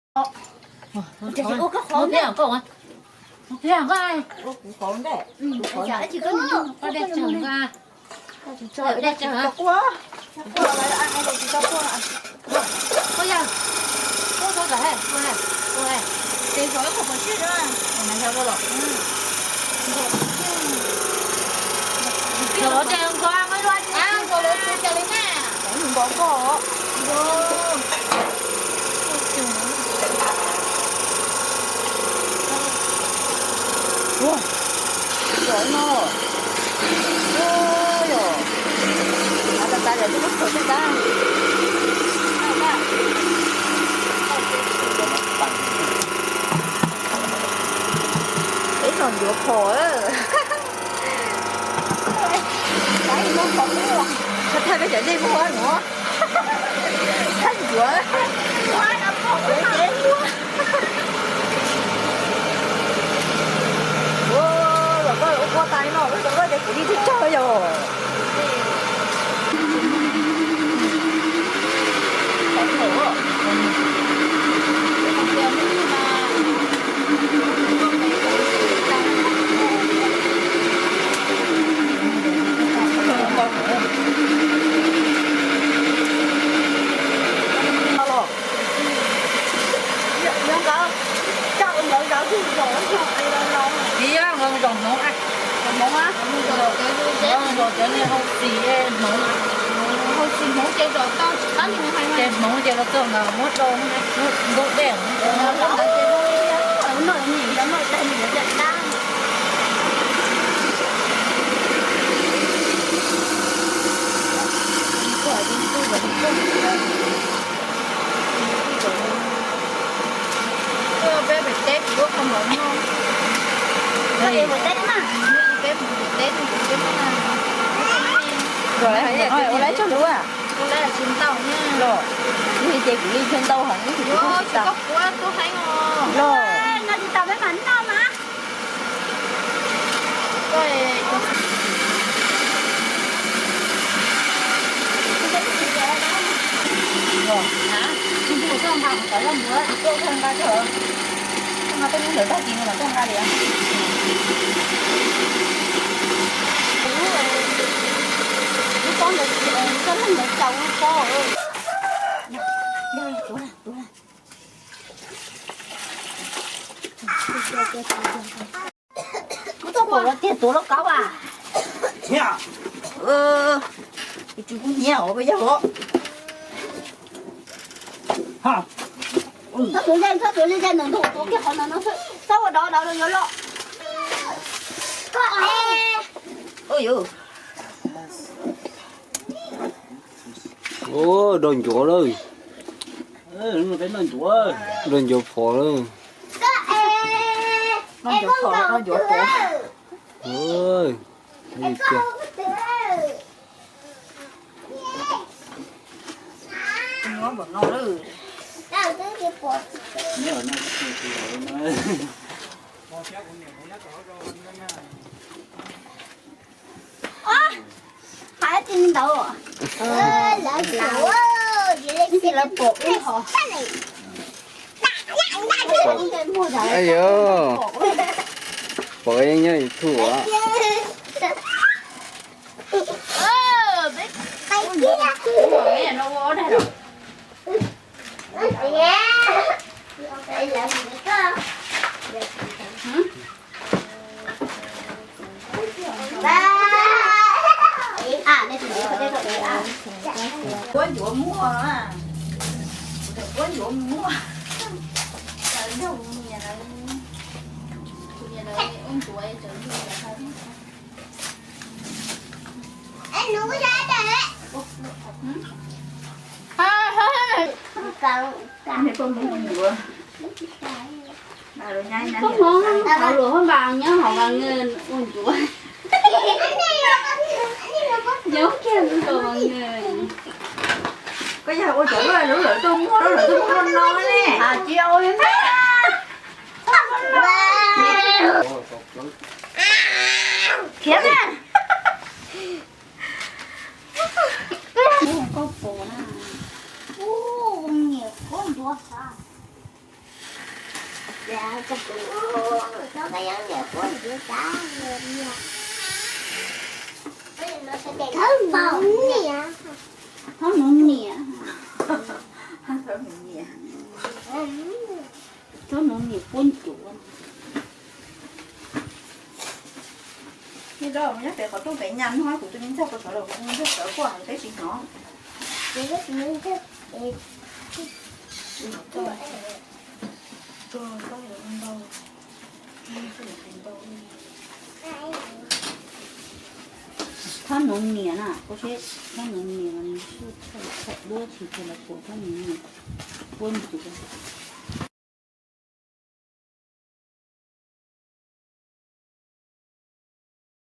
Ua koj qhov ntej. Ua kuv qhov ntej. Ua kuv qhov ntej. Koj dej tsawg nqa. Koj tsis tso, koj tsis tso quaj. Tsis tso quaj, tsis tso quaj. Quaj yog. Quaj tau lawm he, quaj he, quaj he. Ces zov ib qho pom sij na. Ua na yog quaj los. Zov ces nqa nqa los. Nqa los tsis cas li na. Nqa koj. Ua, no. Ua, yog. Av tas tas yog twb lub khaws tej tab. Ib no ncuav phom. Thaj peb cov dej muag nuav. Thaj ncuav. Ua, los koj ua koj tas li no, koj ces kuv li tib tog yog. Tsis yog, nqa zog hmoov, zog cov niag hau xis hmoov, hau xis hmoov ces zog tau, ces hmoov ces los txog nqa muab rau nkauj dej. Peb pem teb kuv lub kho npaum no. Peb mus pem teb, peb mus pem teb. Ua lawv tso ntau, ua lawv tsis ntau los, ces kuv li tsis ntau heev, tsis tau kuv heev os. Los no tsis tau peb mam noj mas. Kuv tau pom los tiag tuav los kav as. Hnyiab. Kuv tsis kuv hnyiab os, yog os. Txhob tuav zaj, txhob tuav zaj, ntawm ntug tuav kiag qhov no no xwb, txhob ua dov dov rau yuav loj. Ua, dog ncuav lawm. Dog ncuav phom lawm. Dog ncuav phom, dog ncuav phom. Hais tsis ntawd. Lawv pom ib hom. Yog, pom yeej nyob YouTube as. Kuab ncuav muag, kuab ncuav muag. Koj hmoov hauv luam hauv npas nyob hauv vas nws ua ncuav. Nyob kiag ua ncuav vas nws. Koj yog ua cov lub lub lawv tuaj muag, lub lawv tuaj muag no ne. Tsis ua li ntawd. Khiav na. Koj pom na. Ub, nyiam kuab ncuav xav. Thob nuv niam, thob nuv niam puab ncuav. Nyob pem qhov rooj pem nyas no kuv tus me ntxawg puas sawv los, kuv tus me ntxawg sawv kuj hais peb tsis hnov. Thob nuv niam na, koj seb, thob nuv niam mas nws thaum duab tsis tau los puas thob nuv niam puab ncuav.